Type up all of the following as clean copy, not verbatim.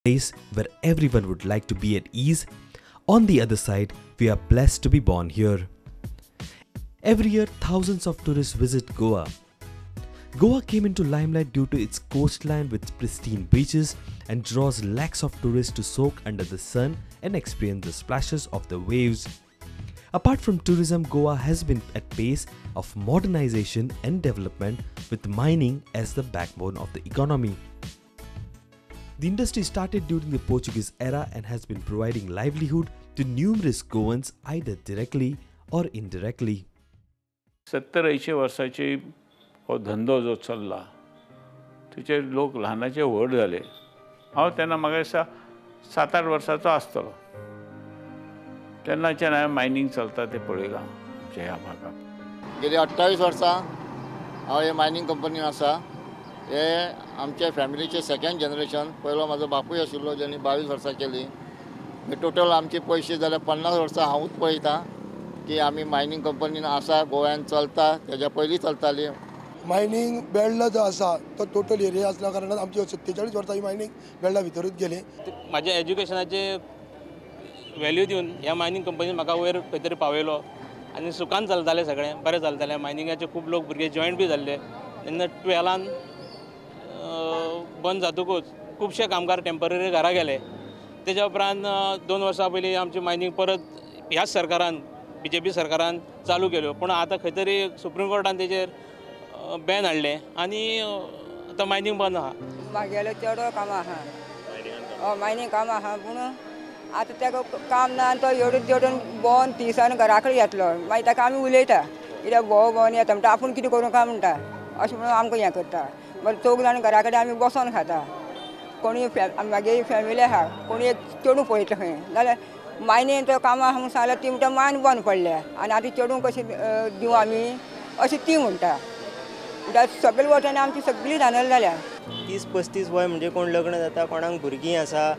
Place where everyone would like to be at ease. On the other side, we are blessed to be born here. Every year, thousands of tourists visit Goa. Goa came into limelight due to its coastline with pristine beaches and draws lakhs of tourists to soak under the sun and experience the splashes of the waves. Apart from tourism, Goa has been at pace of modernization and development with mining as the backbone of the economy. The industry started during the Portuguese era and has been providing livelihood to numerous Goans either directly or indirectly. 70-80 वर्सांची हो धंदो जो चल्ला तेचेर लोक ल्हानाचे व्हड जाले. हांव तेन्ना म्हाका दिसता 7-8 वर्सांचो आसतलो तेन्नाच्यान हांवें मायनींग चलता तें पळयलां आमच्या ह्या भागांत. गेली 28 वर्सां हांव हे मायनींग कंपनीन आसा. हे आमच्या फॅमिलीचे सेकंड जनरेशन. पयलो म्हाजो बापूय आशिल्लो जेणी 22 वर्सां केली. टोटल आमचे पयशे जाल्यार 50 वर्सां हांवूच पळयता की आमी मायनींग कंपनीन आसा, गोव्यान चलता, तेज्या पयलीं चलताली. मायनींग बेल्ला जो आसा तो टोटल एरिया आसल्या कारणान आमची 47 वर्सां ही मायनींग बेल्ला भितरूच गेली. म्हाज्या एज्युकेशनाचे व्हॅल्यू दिवन ह्या मायनींग कंपनीन म्हाका वयर खंय तरी पावयलो आनी सुखान चलतालें, सगळें बरें चलतालें. मायनिंगाचे खूब लोक भुरगे जॉयंट बी जाल्ले. तेन्ना 12 बंद जातकूच खुबशे कामगार टेंपररी घरा गेले. तेज्या उपरांत 2 वर्सां पयलीं आमची मायनींग परत ह्याच सरकारान, बीजेपी सरकारान चालू केल्यो. पूण आतां खंय तरी सुप्रीम कोर्टान तेजेर बॅन हाडलें आनी आतां मायनींग बंद आहा. म्हागेलो चेडो कामां आहा, हय मायनींग कामां आहा, पूण आतां ताका काम ना आनी तो येडून तेडून भोंवन तिसांनी घरा कडेन येतलो. मागीर ताका आमी उलयता कित्याक भोंव भोंवन येता म्हणटा, आपूण कितें करूं काय म्हणटा, अशें म्हणून आमकां हें करता. बरें चौग जाण घरा कडेन आमी बसोन खाता. कोणी मागीर फॅमिली आहा, कोणी एक चेडूं पळयता खंय जाल्यार मायनींग तो कामां आहा म्हूण सांगल्यार ती म्हणटा मायन बंद पडल्या आनी आतां चेडूं कशें दिवं आमी, अशें ती म्हणटा. म्हणटा सगळे वटेन आमची सगळी धांदल जाल्या. 30-35 वय म्हणजे कोण लग्न जाता, कोणाक भुरगीं आसा,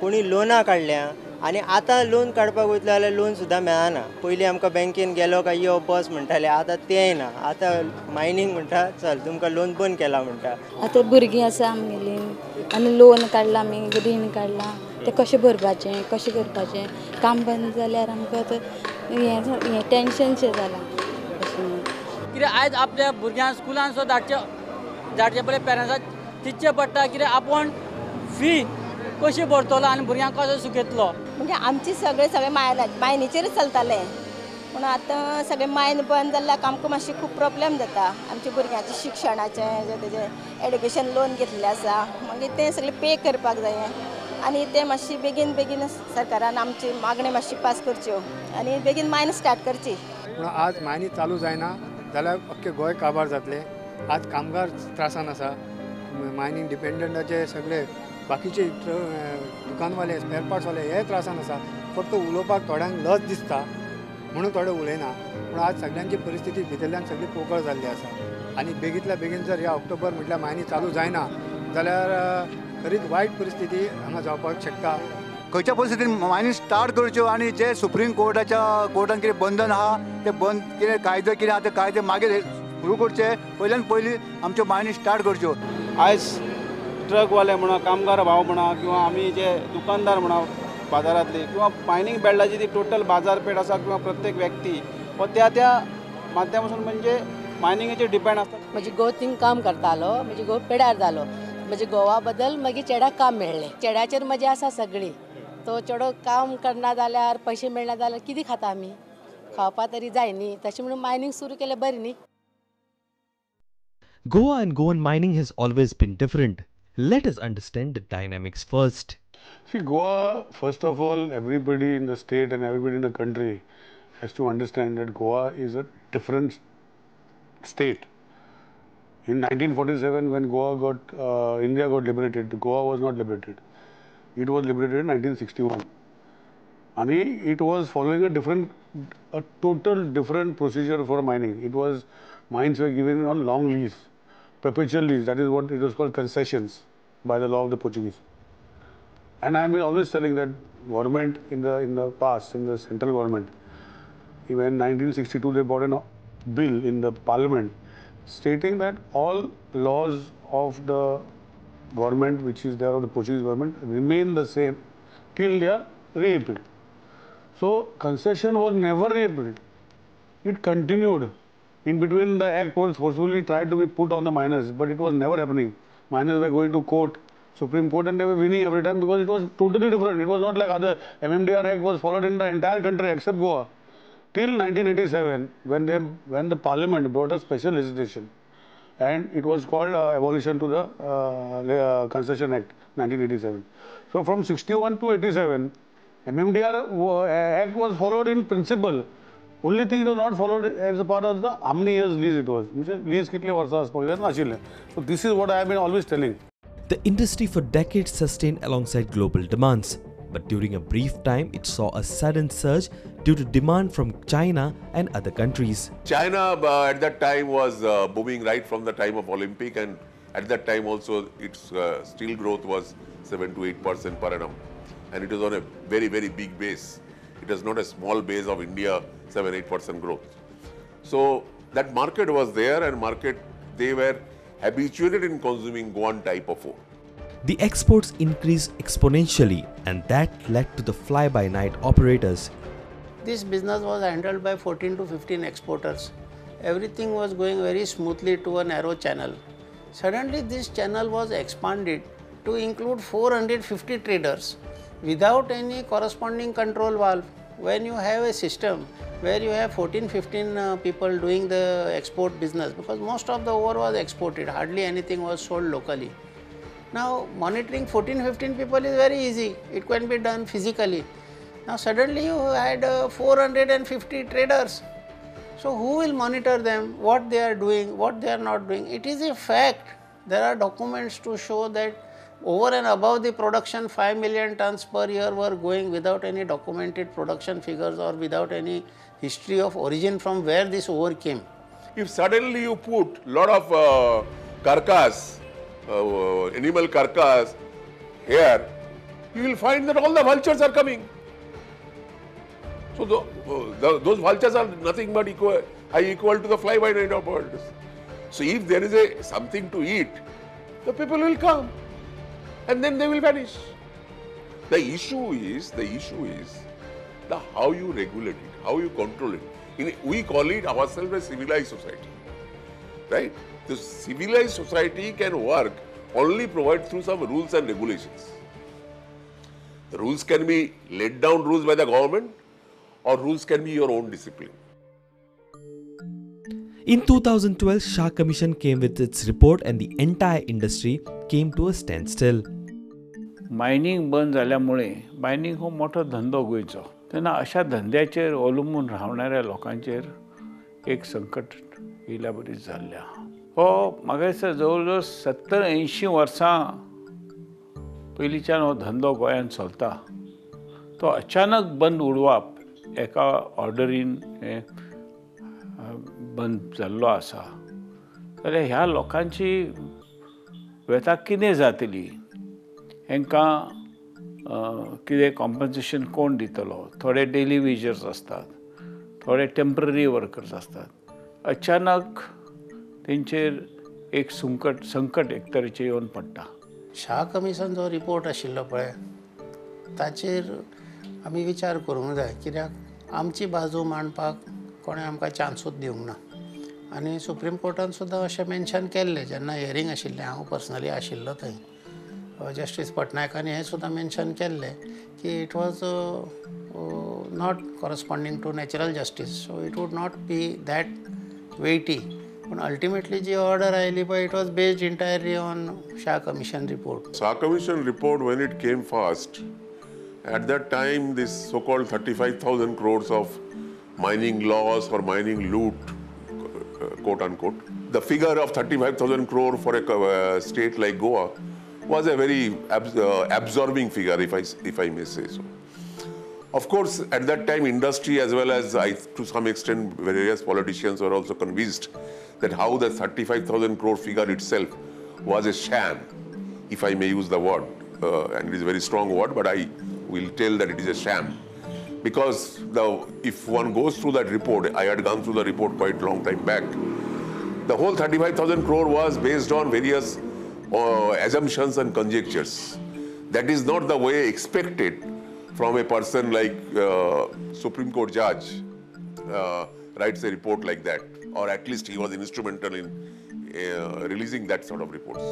कोणी लोनां काडल्या आनी आतां लोन काडपाक वयतलो जाल्यार लोन सुद्दां मेळना. पयलीं आमकां बँकेन गेलो काय यो बस म्हणटाले, आतां तेंय ना. आतां मायनींग म्हणटा चल तुमकां लोन बंद केला म्हणटा. आतां भुरगीं आसा आमगेलीं आनी लोन काडलां आमी, रीण काडलां, तें कशें भरपाचें, कशें करपाचें. काम बंद जाल्यार आमकां आतां हें टेंशनशें जालां. अशें कित्याक आयज आपल्या भुरग्यांक स्कुलान सुद्दां धाडचे पयलीं पेरंट्साक चिंतचें पडटा कित्याक आपूण फी कशी भरतलो आनी भुरग्यांक कसो सुकयतलो. म्हणजे आमची सगळे सगळे मायनीचेरच चलताले, पूण आतां सगळे मायन बंद जाल्ल्याक आमकां मातशी खूब प्रॉब्लेम जाता. आमच्या भुरग्यांचे शिक्षणाचें तेजें एड्युकेशन लोन घेतलें आसा, मागीर तें सगळें पे करपाक जाय आनी तें मातशी बेगीन बेगीन सरकारान आमची मागणी मातशी पास करच्यो आनी बेगीन मायन स्टार्ट करची. पूण आज मायनी चालू जायना जाल्यार अख्खे गोंय काबार जातलें. आज कामगार त्रासान आसा, मायनींग डिपेंडंटाचे सगळे बाकीचे दुकानवाले, स्पेअर पार्ट्सवाले हे त्रासान आसा. फक्त उलोवपाक थोड्यांक लज दिसता म्हणून थोडे उलयना, पूण आज सगळ्यांची परिस्थिती भितरल्यान सगळी पोकळ जाल्ली आसा. आनी बेगींतल्या बेगीन जर ह्या ऑक्टोबर म्हटल्यार मायनी चालू जायना जाल्यार खरीच वायट परिस्थिती हांगा जावपाक शकता. खंयच्या परिस्थितीन मायनींग स्टार्ट करच्यो आनी जे सुप्रीम कोर्टान कितें बंधन आहा ते बंद कितें कायदे कितें आहा ते कायदे मागीर सुरू करचे. पयल्यान पयलीं आमच्यो मायनी स्टार्ट करच्यो. आयज ट्रकवाले म्हणा, कामगार भाव म्हणा, किंवा आमी जे दुकानदार म्हणा बाजारांतले, किंवा मायनींग बेल्टाची ती टोटल बाजारपेठ आसा किंवा प्रत्येक व्यक्ती हो त्या त्या माध्यमासून म्हणजे मायनिंगेचेर डिपेंड आसता. म्हजी घोव थिंग काम करतालो, म्हजी घोव पेड्यार जालो, म्हजे घोवा बदल मागीर चेड्याक काम मेळ्ळें. चेड्याचेर मजा आसा सगळी. तो चेडो काम करना जाल्यार पयशे मेळना जाल्यार कितें खाता आमी, खावपा तरी जाय न्ही. तशें म्हणून मायनींग सुरू केलें बरें न्ही. Goa and Goan mining has always been different. Let us understand the dynamics first. See, Goa, first of all, everybody in the state and everybody in the country has to understand that Goa is a different state. In 1947, when India got liberated, Goa was not liberated. It was liberated in 1961. And it was following a total different procedure for mining. It was, mines were given on long lease, perpetual lease, that is what it was called, concessions by the law of the Portuguese. And I have been always telling that government in the past, in the central government, even in 1962 they brought a bill in the parliament stating that all laws of the government which is there of the Portuguese government remain the same till they are repealed. So concession was never repealed. It continued. In between, the act was forcefully tried to be put on the miners, but it was never happening. Miners were going to court, Supreme Court, and they were winning every time because it was totally different. It was not like other MMDR Act was followed in the entire country except Goa. Till 1987, when the Parliament brought a special legislation, and it was called abolition to the Concession Act, 1987. So from 61 to 87, MMDR Act was followed in principle. Only thing it was not followed as a part of the how many years lease it was. Lease kitle varsa aspak. So this is what I have been always telling. The industry for decades sustained alongside global demands. But during a brief time, it saw a sudden surge due to demand from China and other countries. China at that time was booming right from the time of Olympic, and at that time also its steel growth was 7 to 8% per annum. And it was on a very, very big base. It was not a small base of India, 7-8% growth. So that market was there, and market, they were habituated in consuming Goan type of ore. The exports increased exponentially, and that led to the fly-by-night operators. This business was handled by 14 to 15 exporters. Everything was going very smoothly to a narrow channel. Suddenly this channel was expanded to include 450 traders without any corresponding control valve. When you have a system where you have 14, 15 people doing the export business, because most of the ore was exported, hardly anything was sold locally. Now, monitoring 14, 15 people is very easy. It can be done physically. Now, suddenly you had 450 traders. So, who will monitor them, what they are doing, what they are not doing? It is a fact. There are documents to show that over and above the production, 5 million tons per year were going without any documented production figures or without any history of origin from where this ore came. If suddenly you put lot of carcass, animal carcass here, you will find that all the vultures are coming. So those vultures are nothing but equal to the fly-by-night operators. So if there is something to eat, the people will come and then they will vanish. The issue is the how you regulate it, how you control it. We call it ourselves a civilized society, right? The civilized society can work only provided through some rules and regulations. The rules can be laid down rules by the government, or rules can be your own discipline. In 2012, Shah Commission came with its report and the entire industry came to a standstill. Mining बंद जाल्यामुळे mining हो मोठो धंदो गोंयचो, तेन्ना अशा धंद्याचेर अवलंबून रावणाऱ्या लोकांचेर एक संकट येयल्या बरी जाल्लें आहा. हो म्हाका दिसता जवळ जवळ 70-80 वर्सां पयलींच्यान हो धंदो गोंयांत चलता, तो अचानक बंद उडोवप एका ऑर्डरीन हें बंद जाल्लो आसा जाल्यार ह्या लोकांची व्यथा कितें जातली, हेंकां कितें कॉम्पन्सेशन कोण दितलो? थोडे डेली वेजर्स आसतात, थोडे टेम्पररी वर्कर्स आसतात. अचानक तेंचेर एक संकट एक तरेचें येवन पडटा. शाह कमिशन जो रिपोर्ट आशिल्लो पळय ताचेर आमी विचार करूंक जाय, कित्याक आमची बाजू मांडपाक कोणें आमकां चान्सूच दिवंक ना. आनी सुप्रीम कोर्टान सुद्दां अशें मेन्शन केल्लें जेन्ना हियरींग आशिल्लें, हांव पर्सनली आशिल्लो थंय, जस्टीस पटनायकान हें सुद्दां मेन्शन केल्लें की it was not corresponding to natural justice, so it would not be that weighty. पूण अल्टिमेटली जी ऑर्डर आयली पळय it was based entirely on Shah Commission report. Shah Commission report when it came first, at that time this so-called 35,000 crores of mining loss or mining loot, quote unquote, the figure of 35,000 crore for a state like Goa was a very absorbing figure, if I may say so. Of course, at that time, industry as well as to some extent various politicians were also convinced that how the 35,000 crore figure itself was a sham, if I may use the word, and it is a very strong word, but I will tell that it is a sham. Because if one goes through that report, I had gone through the report quite long time back, the whole 35,000 crore was based on various assumptions and conjectures. That is not the way expected from a person like Supreme Court judge writes a report like that, or at least he was instrumental in releasing that sort of reports.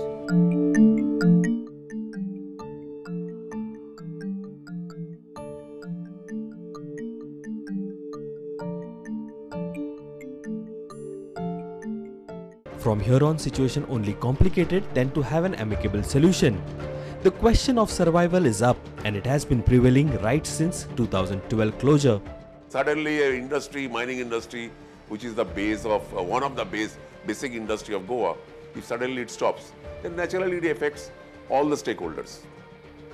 From here on, situation only complicated than to have an amicable solution. The question of survival is up, and it has been prevailing right since 2012 closure. Suddenly, an industry, mining industry, which is the base of one of the basic industry of Goa, if suddenly it stops, then naturally it affects all the stakeholders.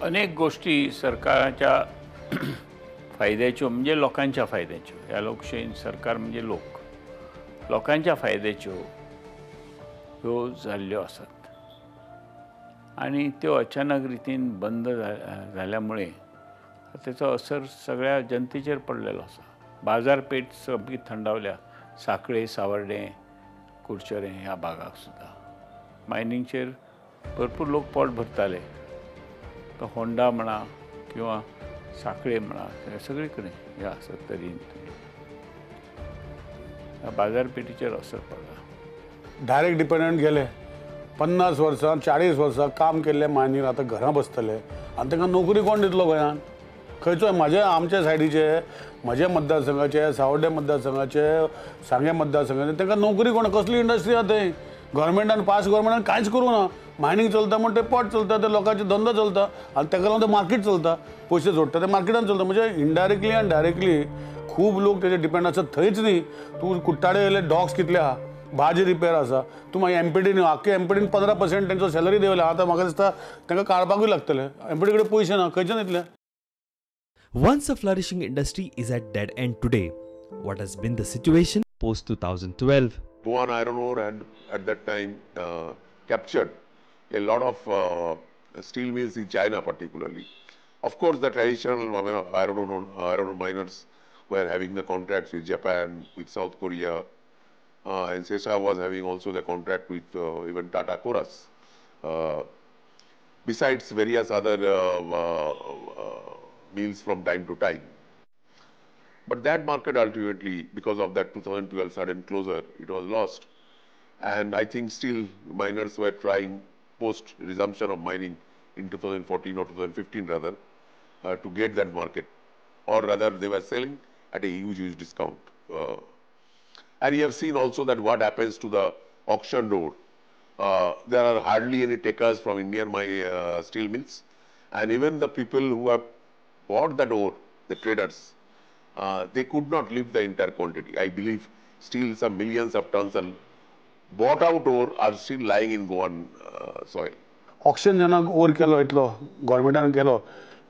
अनेक गोष्टी सरकाराच्या फायद्याच्यो म्हणजे लोकांच्या फायद्याच्यो, ह्या लोकशाहीन सरकार म्हणजे लोक, लोकांच्या फायद्याच्यो ह्यो जाल्ल्यो आसात आनी त्यो अचानक रितीन बंद जाल्यामुळे तेचो असर सगळ्या जनतेचेर पडलेलो आसा. बाजारपेठ सामकी थंडावल्या, साखळे, सावर्डें, कुडचरें ह्या भागाक सुद्दां मायनिंगचेर भरपूर लोक पोट भरताले. तो होंडा म्हणा किंवा साखळे म्हणा, सगळे कडेन ह्या सत्तरीन ह्या बाजारपेठीचेर असर पडला. डायरेक्ट डिपेंडंट गेले 50 वर्सां 40 वर्सां काम केल्ले मायनीर आतां घरां बसतले आनी तांकां नोकरी कोण दितलो गोंयांत? खंयचो म्हाजे आमच्या सायडीचे, म्हज्या मतदारसंघाचे, सावर्डे मतदारसंघाचे, सांगें मतदारसंघाचे तांकां नोकरी कोण, कसली इंडस्ट्री आहा थंय? गव्हर्मेंटान, पास गव्हर्मेंटान कांयच करूं ना. मायनींग चलता म्हण ते पोट चलता, ते लोकांचे धंदो चलता आनी ताका लागून ते मार्केट चलता, पयशे जोडटा ते मार्केटान चलता. म्हणजे इनडायरेक्टली आनी डायरेक्टली खूब लोक तेजे डिपेंड आसा. थंयच न्ही, तूं कुट्टाळे येयले डॉग्स कितले आहा, भाजी रिपेर आसा, तूं मागीर एमपीडीन आख्खे एमपीडीन 15% तेंचो सॅलरी देंवल्या. आतां म्हाका दिसता तांकां काडपाकूय लागतले. एमपीडी कडेन पयशे ना, खंयच्यान येतले? Once a flourishing industry is at dead end today, what has been the situation post 2012? Goan iron ore had at that time captured a lot of steel mills in China particularly. Of course, the traditional iron ore miners were having the contracts with Japan, with South Korea, and SESA was having also the contract with even Tata Chorus. Besides various other mills from time to time. But that market ultimately, because of that 2012 sudden closure, it was lost. And I think still miners were trying post resumption of mining in 2014 or 2015 rather, to get that market. Or rather they were selling at a huge, huge discount. And you have seen also that what happens to the auction road. There are hardly any takers from Indian steel mills. And even the people who have bought that ore, the traders, they could not lift the entire quantity. I believe still some millions of tons of bought out ore are still lying in Goan soil. Auction जेन्ना ओर केलो इतलो गव्हर्मेंटान केलो,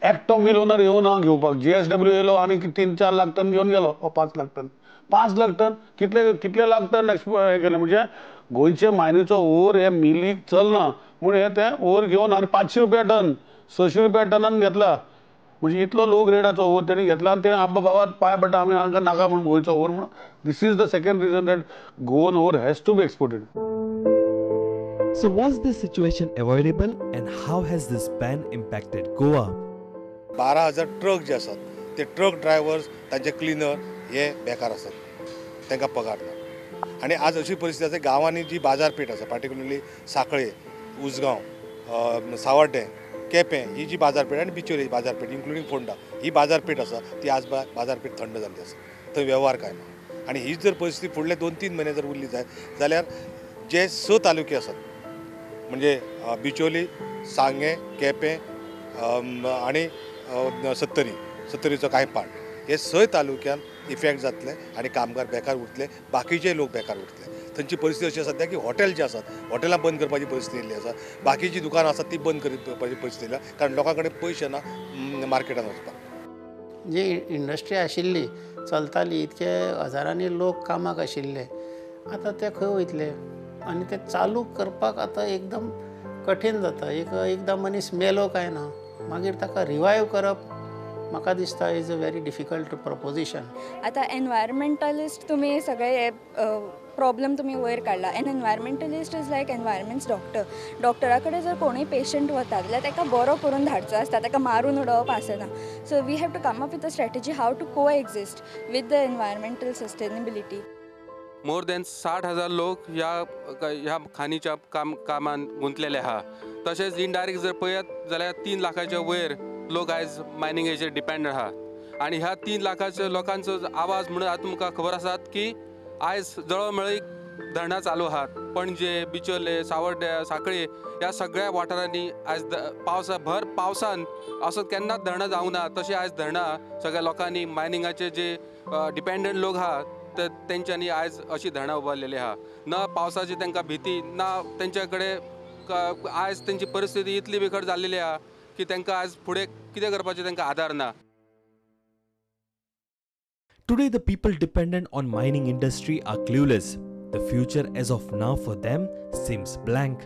एकटो मिल owner येवना घेवपाक. GSW येयलो आनी 3-4 lakh ton घेवन गेलो, 5 लाख टन, 5 लाख टन कितले कितले लाख टन हे केले. म्हणजे गोंयचे मायनीचो ओर हे मिलीक चलना म्हूण हे ते ओर घेवन आनी 500 रुपया टन, 600 रुपया टनान घेतला. म्हणजे इतलो लो ग्रेडाचो ओर तेणी घेतला आनी ते आब्बा बाबा पांय पडटा आमी हांकां नाका म्हूण गोंयचो ओर म्हूण. This is the second reason that Goan ore has to be exported. So was this situation avoidable and how has this ban impacted Goa? 12,000 truck जे आसात ते ट्रक ड्रायव्हर्स, तांचे क्लिनर हे बेकार आसात, तांकां पगार ना. आनी आज अशी परिस्थिती आसा, गांवांनी जी बाजारपेठ आसा, पार्टिक्युलरली साखळे, उसगांव, सावर्डें, केपें ही जी बाजारपेठ आनी बिचोली बाजारपेठ इन्क्लुडींग फोंडा ही बाजारपेठ आसा ती आज बाजारपेठ थंड जाल्ली आसा, थंय वेव्हार कांय ना. आनी हीच जर परिस्थिती फुडले 2-3 म्हयने जर उरली जायत जाल्यार जे 6 तालुके आसात म्हणजे बिचोली, सांगें, केपें आनी सत्तरी, सत्तरीचो कांय पार्ट, हे 6 तालुक्यान इफेक्ट जातले आनी कामगार बेकार उरतले, बाकीचे लोक बेकार उरतले. थंयची परिस्थिती अशी आसा की हॉटेल जे आसात हॉटेलां बंद करपाची परिस्थिती येयल्ली आसा, बाकीची दुकानां आसात ती बंद करपाची परिस्थिती येयल्या, कारण लोकां कडेन पयशे ना मार्केटान वचपाक. जी इंडस्ट्री आशिल्ली चलताली, इतके हजारांनी लोक कामाक आशिल्ले, आतां ते खंय वयतले? आनी ते चालू करपाक आतां एकदम कठीण जाता. एकदां मनीस मेलो काय ना मागीर ताका रिवायव करप म्हाका दिसता is a very difficult proposition. आतां एनवायरमेंटलिस्ट तुमी सगळे प्रॉब्लम तुमी वयर काडला. An environmentalist is like environment's doctor. डॉक्टरा कडेन जर कोणूय पेशंट वता जाल्यार ताका बरो करून धाडचो आसता, ताका मारून उडोवप आसना. So we have to come up with a strategy how to coexist with the environmental sustainability. More than 60,000 लोक ह्या खाणीच्या कामान गुंतलेले आहा. तशेंच इनडायरेक्ट जर पळयत जाल्यार 3 लाखाच्या वयर लोक आयज मायनिंगेचेर डिपेंड आहा. आनी ह्या 3 लाखाच्या लोकांचो आवाज म्हणून आतां तुमकां खबर आसात की आयज जळोमळी धरणां चालू आहात. पणजे, बिचोले, सावर्ड्या, साखळे ह्या सगळ्या वाठारांनी आयज पावसा भर पावसान असो केन्नाच धरणां जावंक ना तशें आयज धरणां सगळ्या लोकांनी मायनिंगाचे जे डिपेंडंट लोक आहा तर तेंच्यांनी आयज अशी धरणां उबारलेली आहा. ना पावसाची तांकां भिती ना तेंच्या कडेन आयज तेंची परिस्थिती इतली बिकट जाल्लेली आहा की तांकां आयज फुडें कितें करपाचें तांकां आदार ना. Today, the people dependent on mining industry are clueless. The future as of now for them seems blank.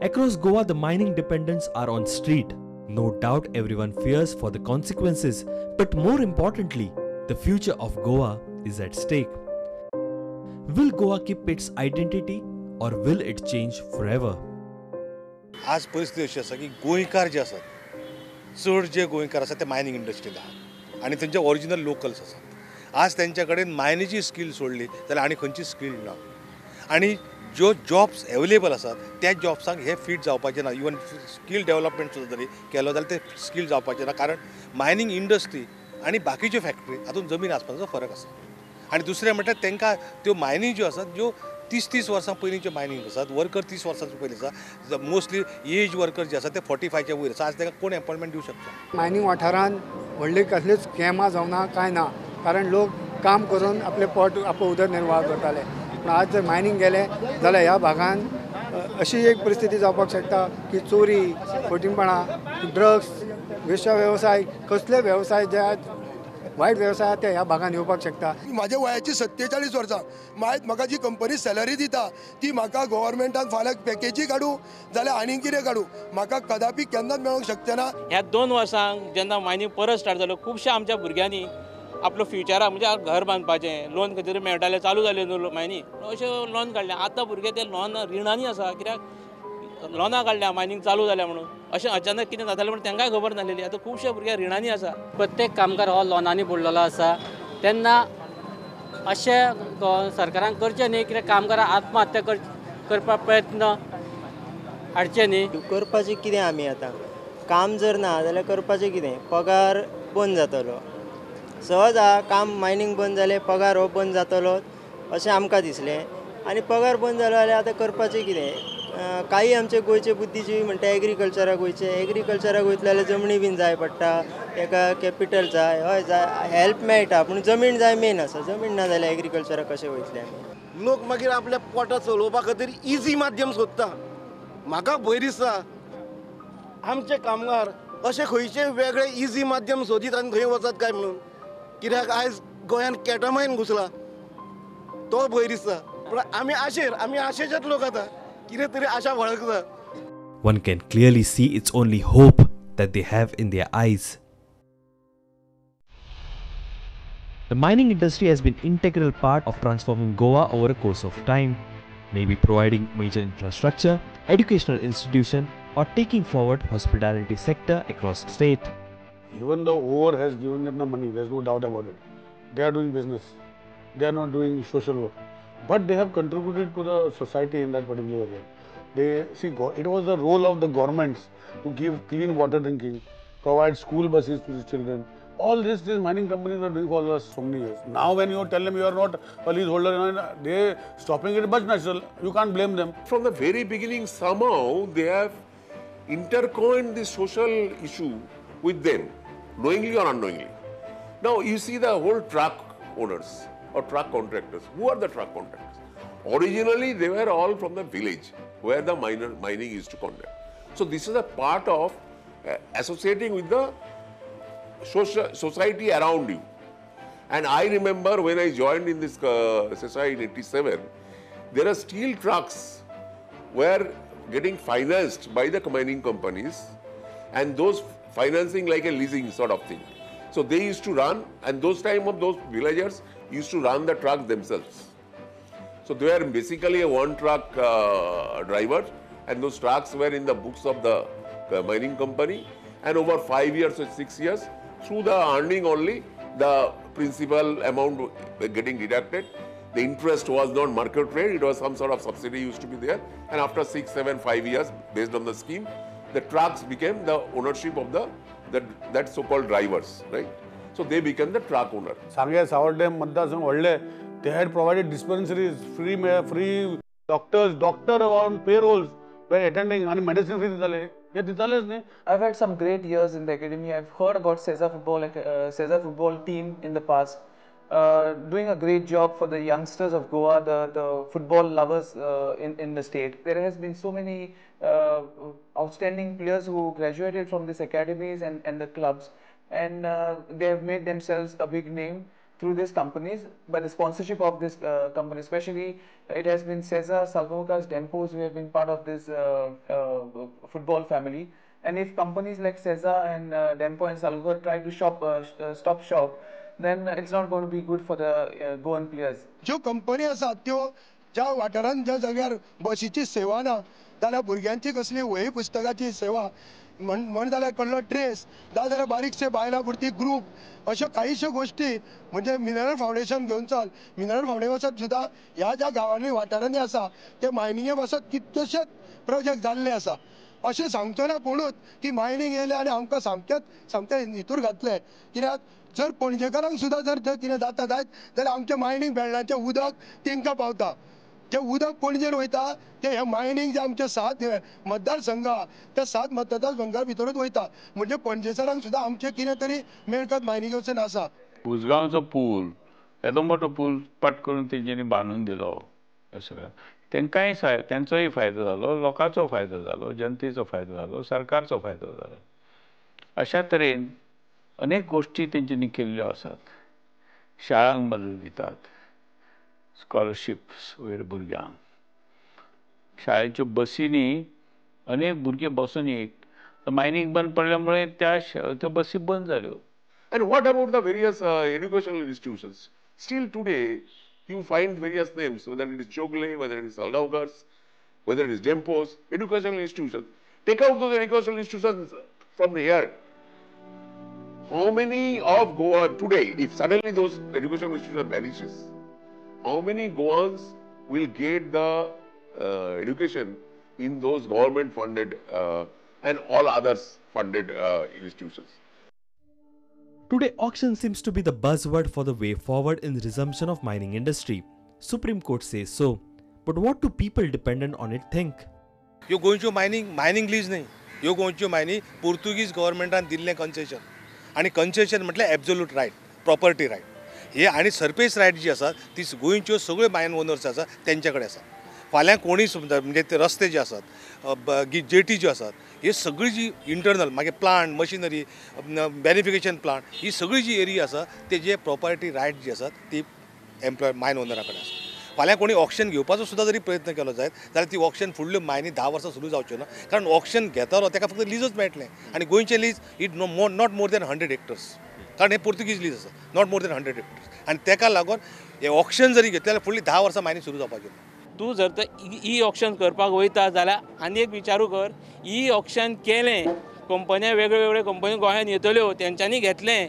Across Goa, the mining dependents are on street. No doubt everyone fears for the consequences, but more importantly, the future of Goa is at stake. Will Goa keep its identity or will it change forever? आज परिस्थिती अशी आसा की गोंयकार जे आसात, चड जे गोंयकार आसात ते मायनिंग इंडस्ट्रींत आहात आनी तेंचे ओरिजिनल लोकल्स आसात. आज तेंच्या कडेन मायनीची स्कील सोडली जाल्यार आनी खंयची स्कील ना. आनी ज्यो जॉब्स एवेलेबल आसात त्या जॉब्सांक हे फीट जावपाचें ना. इवन स्कील डेवलपमेंट सुद्दां जरी केलो जाल्यार ते स्कील जावपाचें ना, कारण मायनींग इंडस्ट्री आनी बाकीच्यो फॅक्टरी हातूंत जमीन आसमानाचो फरक आसा. आनी दुसरें म्हटल्यार तांकां त्यो मायनींग ज्यो आसात, ज्यो 30-30 वर्सां पयलींच्यो मायनींग आसात, वर्कर 30 वर्सांच्यो पयलीं आसा, मोस्टली एज वर्कर जे आसा ते 45च्या वयर आसा. आज तांकां कोण एपॉयंटमेंट दिवंक शकता? मायनींग वाठारांत व्हडली कसलीच स्कॅमां जावना, कांय ना, कारण लोक काम करून आपले पोट आपलो उदरनिर्वाह करताले. पूण आज जर मायनींग गेलें जाल्यार ह्या भागान अशी एक परिस्थिती जावपाक शकता की चोरी, फटींगपणां, ड्रग्स, वेश्या वेवसाय, कसले वेवसाय जे वायट वेवसाय ते ह्या भागान येवपाक शकता. म्हाज्या वयाची 47 वर्सां, मागीर म्हाका जी कंपनी सॅलरी दिता ती म्हाका गव्हर्मेंटान फाल्यां पॅकेजी काडूं जाल्यार आनीक कितें काडूं, म्हाका कदापी केन्नाच मेळोंक शकचें ना. ह्या 2 वर्सांक जेन्ना मायनींग परत स्टार्ट जालो, खुबश्या आमच्या भुरग्यांनी आपलो फ्युचराक म्हणजे घर बांदपाचें लोन खंय तरी मेळटालें, चालू जालें न्हू मायनींग, अशें लोन काडलें. आतां भुरगे ते लोन रिणांनी आसा, कित्याक लोनां काडल्या मायनींग चालू जाल्या म्हणून. अशें अचानक कितें जातालें म्हण तांकांय खबर नासलेली. आतां खुबशे भुरगे रिणांनी आसा. प्रत्येक कामगार हो लोनांनी बुडलेलो आसा. तेन्ना अशें सरकारान करचें न्ही, कित्याक कामगारां आत्महत्या करपाक प्रयत्न हाडचे न्ही. करपाचें कितें आमी आतां? काम जर ना जाल्यार करपाचें कितें? पगार बंद जातलो. सहज आहा, काम मायनींग बंद जालें, पगार हो बंद जातलो अशें आमकां दिसलें. आनी पगार बंद जालो जाल्यार आतां करपाचें कितें? काही आमचे गोंयचे बुद्धिजीवी म्हणटा एग्रीकल्चराक वयचें, एग्रीकल्चराक वयतले जाल्यार जमणी बीन जाय पडटा, ताका कॅपिटल जाय, हय जाय, हेल्प मेळटा, पूण जमीन जाय मेन आसा. जमीन ना जाल्यार एग्रीकल्चराक कशें वयतले आमी? लोक मागीर आपल्या पोटा चलोवपा खातीर इजी माध्यम सोदता. म्हाका भंय दिसता आमचे कामगार अशे खंयचे वेगळे इजी माध्यम सोदीत आनी थंय वचत काय म्हणून. कित्याक आयज गोंयांत कॅटामायन घुसला तो भंय दिसता. पूण आमी आशेर, आमी आशेचेच लोक आतां कितें तरी आशा वळखता. One can clearly see it's only hope that they have in their eyes. The mining industry has been integral part of transforming Goa over a course of time, maybe providing major infrastructure, educational institution, or taking forward hospitality sector across the state. Even though ore has given them the money, there's no doubt about it. They are doing business. They are not doing social work. But they have contributed to the society in that particular area. They see, it was the role of the governments to give clean water drinking, provide school buses to the children. All this, these mining companies are doing for the last so many years. Now when you tell them you are not a leaseholder, they stopping it much natural. You can't blame them. From the very beginning, somehow they have intercoined this social issue with them, knowingly or unknowingly. Now you see the whole truck owners or truck contractors. Who are the truck contractors? Originally, they were all from the village where the mining used to conduct. So this is a part of associating with the social society around you. And I remember when I joined in this society in 87, there are steel trucks were getting financed by the mining companies, and those financing like a leasing sort of thing. So they used to run, and those time of those villagers used to run the trucks themselves. So they were basically a one truck driver, and those trucks were in the books of the mining company, and over 5 years or 6 years, through the earning only, the principal amount getting deducted. The interest was not market rate, it was some sort of subsidy used to be there. And after 6, 7, 5 years, based on the scheme, the trucks became the ownership of that so-called drivers, right? So they became the truck owner. Sange Savardem Maddasang Valle, they had provided dispensaries, free doctors, doctor on payrolls were attending and medicine free ditale. I've had some great years in the academy. I've heard about Sesa football team in the past, doing a great job for the youngsters of Goa, the football lovers in the state. There has been so many outstanding players who graduated from these academies and the clubs, and they have made themselves a big name through these companies, by the sponsorship of this company. Especially, it has been Sesa, Salgaocar's, Dempo's who have been part of this football family. And if companies like Sesa and Dempo and Salgaocar try to stop shop, then it's not going to be good for the Goan players. ज्यो company आसात त्यो ज्या वाठारांत ज्या जाग्यार बशीची सेवा ना जाल्यार भुरग्यांची कसली वही पुस्तकाची सेवा म्हण जाल्यार कडलो ड्रेस जाल्यार बारीकशे बायलां पुरती ग्रूप अश्यो कांयश्यो गोश्टी म्हणजे मिनरल फावंडेशन घेवन चल, मिनरल फावंडेशन सुद्दां ह्या ज्या गांवांनी वाठारांनी आसा ते मायनिंगे पासत कितलेशेच प्रोजेक्ट जाल्ले आसा. अशें सांगचो ना कोणूच की मायनींग येयलें आनी आमकां सामकेंच सामकें हितूर घातलें, कित्याक जर पणजेकारांक सुद्दां जर तें कितें जाता जायत जाल्यार आमचें मायनींग बेळ्ळाचें उदक तेंकां पावता. जें उदक पणजेन वयता तें हें मायनींग जें आमचे 7 मतदारसंघ आहा त्या 7 मतदारसंघा भितरूच वयता, म्हणजे पणजेकारांक सुद्दां आमचें कितें तरी मेळकत मायनिंगे वचून आसा. उजगांवचो पूल येदो मोठो पूल पट करून तेंच्यांनी बांदून दिलो, हें सगळें तेंकांय तेंचोय फायदो जालो, लोकांचो फायदो जालो, जनतेचो फायदो जालो, सरकारचो फायदो जालो. अशा तरेन अनेक गोश्टी तेंच्यांनी केल्ल्यो आसात. शाळांक मदत दितात, स्कॉलरशिप्स वयर भुरग्यांक, शाळेच्यो बसींनी अनेक भुरगे बसून येत. मायनींग बंद पडल्या मुळे त्या बसी बंद जाल्यो. And what about the various educational institutions? Still today, you find various names, whether it is Chogle, whether it is Salgaocar's, whether it is Dempo's, educational institutions. Take out those educational institutions from here. How many of Goa today, if suddenly those educational institutions vanishes, how many Goans will get the education in those government funded and all others funded institutions? Today, auction seems to be the buzzword for the way forward in the resumption of mining industry. Supreme Court says so. But what do people dependent on it think? ह्यो गोंयच्यो mining mining lease न्ही, ह्यो गोंयच्यो मायनी पुर्तुगीज गव्हर्मेंटान दिल्लें concession, आनी concession म्हटल्यार एब्जोल्यूट right, property right हे आनी सरफेस रायट जी आसा ती गोंयच्यो सगळ्यो मायन ओनर्स आसा तेंचे कडेन आसा. फाल्यां कोणूय समजा म्हणजे ते रस्ते जे आसात, जेटी ज्यो आसात, हे सगळी जी इंटरनल मागीर प्लांट मशिनरी बेनिफिकेशन प्लांट ही सगळी जी एरिया आसा तेजे प्रॉपर्टी रायट जी आसात ती एम्प्लॉय मायन ओनरा कडेन आसा. फाल्यां कोणी ऑक्शन घेवपाचो सुद्दां जरी प्रयत्न केलो जायत जाल्यार ती ऑक्शन फुडल्यो मायनी 10 वर्सां सुरू जावच्यो ना, कारण ऑक्शन घेतलो ताका फक्त लिजूच मेळटलें आनी गोंयचें lease it no more not more than 100 hectares, कारण हें पुर्तुगीज लीज आसा, not more than 100 hectares, आनी ताका लागून हें ऑक्शन जरी घेतलें जाल्यार फुडलीं 10 वर्सां मायनी सुरू जावपाच्यो ना. तूं जर तर ई ऑक्शन करपाक वयता जाल्यार आनी एक विचारू कर, ई ऑक्शन केलें कंपन्या वेगळ्यो वेगळ्यो कंपन्यो गोंयांत येतल्यो, तेंच्यांनी घेतलें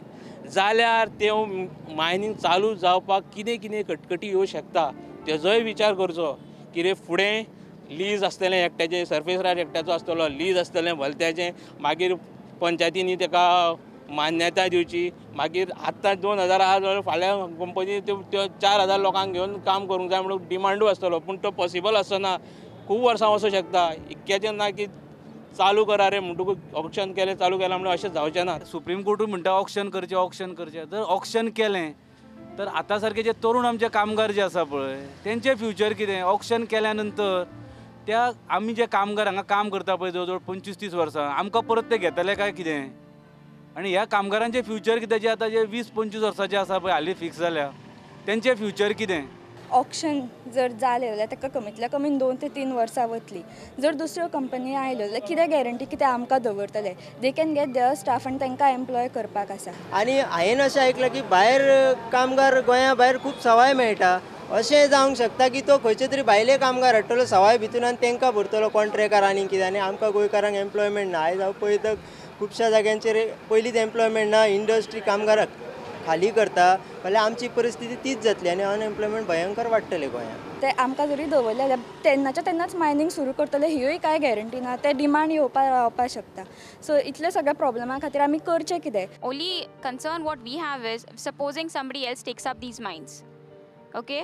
जाल्यार तें मायनींग चालू जावपाक कितें कितें कटकटी येवं शकता तेजोय विचार करचो. कितें फुडें लीज आसतलें एकट्याचें, सरफेस रायट एकट्याचो आसतलो, लीज आसतलें भलत्याचें, मागीर पंचायतींनी तेका मान्यताय दिवची, मागीर आत्तां 2000 आहा जाल्यार फाल्यां कंपनी त्यो 4000 लोकांक घेवन काम करूंक जाय म्हणून डिमांडूय आसतलो, पूण तो पॉसिबल आसना, खूब वर्सां वचूंक शकता. इतक्याचें ना की चालू करा रे म्हणटकूच ऑक्शन केलें चालू केलां म्हणून अशें जावचें ना. सुप्रीम कोर्टूय म्हणटा ऑक्शन करचें, ऑक्शन करचें. जर ऑक्शन केलें तर आतां सारके जे तरुण आमचे कामगार जे आसा पळय तेंचें फ्युचर कितें? ऑक्शन केल्या नंतर त्या आमी जे कामगार हांगा काम करता पळय जवळ जवळ 25-30 वर्सां, आमकां परत ते घेतले काय कितें? आनी ह्या कामगारांचें फ्युचर कितें? जे आतां जे 20-25 वर्सांचे आसा पळय हालीं फिक्स जाल्या तेंचें फ्युचर कितें? ऑक्शन जर जालें जाल्यार ताका कमीतल्या कमी 2 ते 3 वर्सां वतलीं. जर दुसऱ्यो कंपनी आयल्यो जाल्यार कितें गॅरंटी की ते आमकां दवरतले? They can get their staff आनी तांकां एम्प्लॉय करपाक आसा. आनी हांवें अशें आयकलां की भायर कामगार गोंया भायर खूब सवाय मेळटा. अशें जावंक शकता की तो खंयचे तरी भायले कामगार हाडटलो सवाय भितून आनी तांकां भरतलो कॉन्ट्रॅक्टर आनी कितें, आनी आमकां गोंयकारांक एम्प्लॉयमेंट ना. आयज हांव पळयता खुबश्या जाग्यांचेर पयलींच एम्प्लॉयमेंट ना, इंडस्ट्री कामगाराक खाली करता जाल्यार आमची परिस्थिती तीच जातली आनी अनएम्प्लॉयमेंट भयंकर वाडटलें गोंयांत. ते आमकां जरी दवरले जाल्यार तेन्नाच्या तेन्नाच मायनींग सुरू करतले ह्यूय कांय गॅरंटी ना. ते डिमांड येवपा रावपाक शकता. सो इतले सगळ्या प्रॉब्लेमा खातीर आमी करचें कितें? Only concern what we have is supposing somebody else takes up these mines, okay,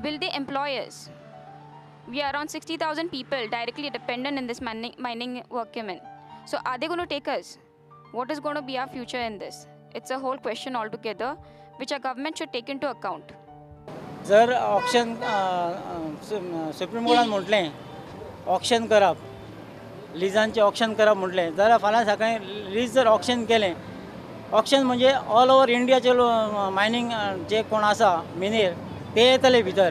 will they employ us? We are around 60,000 people directly dependent in this mining workmen. So are they going to take us? What is going to be our future in this? It's a whole question altogether, which our government should take into account. जर auction supreme कोर्टान म्हटलें auction करप, लिजांचें auction करप म्हटलें जाल्यार फाल्यां सकाळीं lease जर auction केलें, ऑक्शन म्हणजे ऑल ओवर इंडियाचे मायनींग जे कोण आसा मिनेर ते येतले भितर,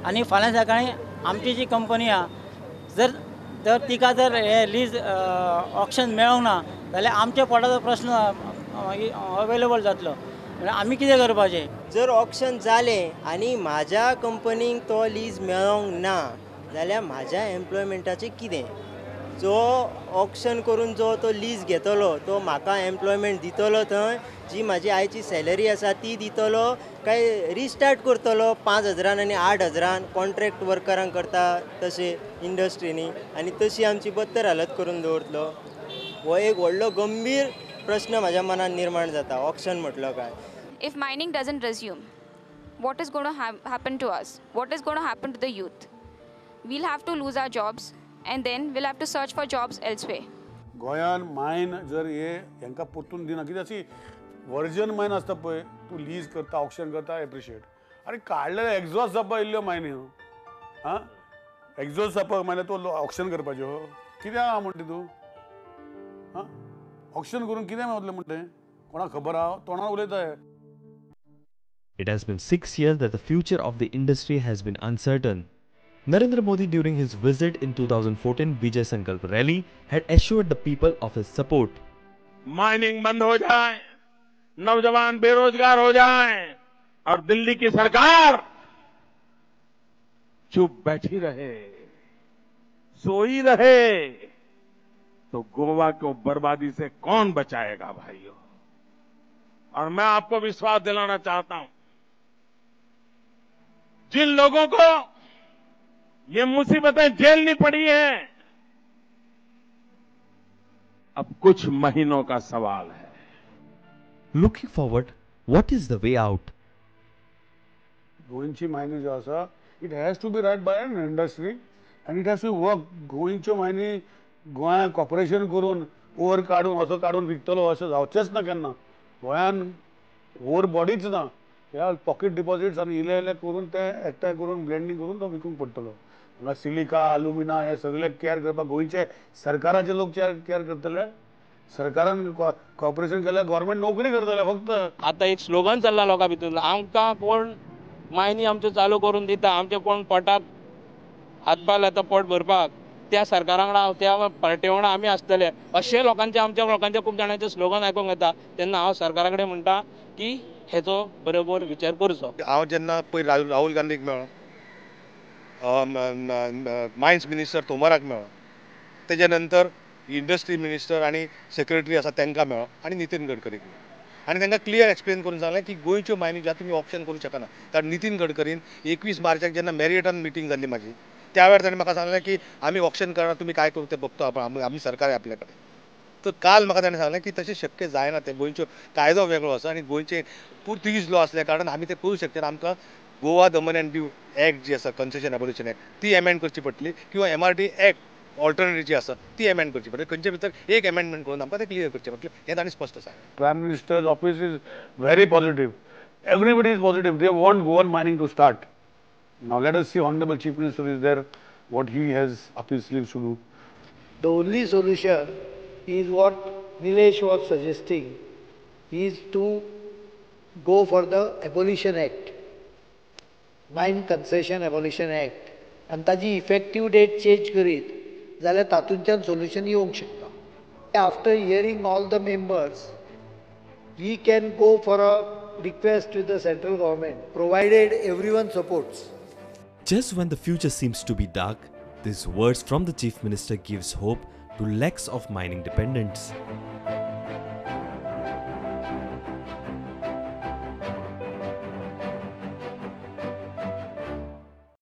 आनी फाल्यां सकाळीं आमची जी कंपनी आसा जर जर तिका जर हे लीज ऑक्शन मेळोंक ना जाल्यार आमच्या पोटाचो प्रश्न अवेलेबल जातलो. आमी कितें करपाचें? जर ऑक्शन जालें आनी म्हाज्या कंपनीक तो लीज मेळोंक ना जाल्यार म्हाज्या एम्प्लॉयमेंटाचें कितें? जो ऑक्शन करून जो तो लीज घेतलो तो म्हाका एम्प्लॉयमेंट दितलो, थंय जी म्हाजी आयची सॅलरी आसा ती दितलो काय रिस्टार्ट करतलो 5,000 आनी 8,000 कॉन्ट्रॅक्ट वर्करांक करता तशें इंडस्ट्रीनी, आनी तशी आमची बत्तर हालत करून दवरतलो? हो एक व्हडलो गंभीर प्रश्न म्हाज्या मनान निर्माण जाता ऑक्शन म्हटलो काय. If mining doesn't resume, what is going to happen to us? What is going to happen to the youth? We'll have to lose our jobs and then we'll have to search for jobs elsewhere. गोंयान मायन जर हे हेंकां परतून दिना, कित्याक अशी version मायन आसता पळय, तूं लीज करता, ऑक्शन करता, एप्रिशिएट. आनी काडलेले एग्जॉस्ट जावपा इल्ल्यो मायनी, आं एग्जॉस्ट जावपाक मायन तूं ऑक्शन करपाच्यो कित्याक आहा म्हणटा तूं? आं ऑक्शन करून कितें मेळटलें म्हणटा? कोणाक खबर आहा? तोंडान उलयता. It has been 6 years that the future of the industry has been uncertain. Narendra Modi during his visit in 2014 Vijay Sankalp rally had assured the people of his support. Mining बंद हो जाए, नौजवान बेरोजगार हो जाए और दिल्ली की सरकार चुप बैठी रहे, सोई रहे, तो गोवा को बर्बादी से कौन बचाएगा भाइयों? और मैं आपको विश्वास दिलाना चाहता हूं, जिन लोगों को ये मुसीबतें झेलनी पड़ी हैं, अब कुछ महीनों का सवाल है. Looking forward, what is the way out? गोंयची मायनी जो आसा, it has to be right by an industry and it has to work. गोंयच्यो मायनी गोंयांत कॉर्पोरेशन करून ओर काडून असो काडून विकतलो अशें जावचेंच ना केन्ना. गोंयान ओर बॉडीच ना. ह्या पॉकेट डिपॉझिट्स आनी इल्ले इल्ले करून ते एकठांय करून ब्लेंडींग करून तो विकूंक पडटलो. हांगा सिलिका, अल्युमिना हे सगळे केअर करपाक गोंयचे सरकाराचे लोक केअर करतले. सरकारान कॉर्पोरेशन केल्यार गव्हर्मेंट नोकरी करतले फक्त. आतां एक स्लोगन चल्ला लोकां भितर, आमकां कोण मायनी आमच्यो चालू करून दिता, आमचें कोण पोटाक हातभार लायता पोट भरपाक, त्या सरकारा वांगडा त्या पार्टे वांगडा आमी आसतले अशें लोकांचे, आमच्या लोकांचे खूब जाणांचे स्लोगन आयकूंक येता. तेन्ना हांव सरकारा कडेन म्हणटा की हेचो बरोबर विचार करचो. हांव जेन्ना पयलीं राहुल गांधीक मेळ्ळो, मायन्स मिनिस्टर तोमराक मेळ्ळो, तेज्या नंतर इंडस्ट्री मिनिस्टर आनी सेक्रेटरी आसा तांकां मेळ्ळो आनी नितीन गडकरीक मेळ्ळो, आनी तांकां क्लियर एक्सप्लेन करून सांगलें की गोंयच्यो मायनी ज्या तुमी ऑप्शन करूंक शकना. कारण नितीन गडकरीन 21 मार्चाक जेन्ना मॅरियटान मिटींग जाल्ली म्हाजी, त्या वेळार ताणें म्हाका सांगलें की आमी ऑक्शन करणार, तुमी काय करूं तें बघतो आपण, आमी सरकार आहे आपल्या कडेन. तर काल म्हाका ताणें सांगलें की तशें शक्य जायना, तें गोंयचो कायदो वेगळो आसा आनी गोंयचे पुर्तुगीज लॉ आसल्या कारणान आमी तें करूं शकता. आमकां गोवा दमन अँड दीव एक्ट जी आसा, कन्सेशन एबोलिशन एक्ट, ती एमेंड करची पडटली, किंवा MRD act alternate जी आसा ती एमेंड करची पडटली. खंयचे भितर एक एमेंडमेंट करून आमकां तें क्लियर करचें पडटलें, हें ताणें स्पश्ट सांगलें. Prime minister's office is very positive, everybody is positive, they want Goan mining to start. Now let us see, Honorable Chief Minister is there, what he has up his sleeves to do. The only solution is what Nilesh was suggesting, is to go for the Abolition Act. Mine Concession Abolition Act आनी ताजी effective date change करीत जाल्यार तातूंतल्यान solution येवंक शकता. After hearing all the members, we can go for a request to the central government, provided everyone supports. Just when the future seems to be dark, these words from the Chief Minister gives hope to lakhs of mining dependents.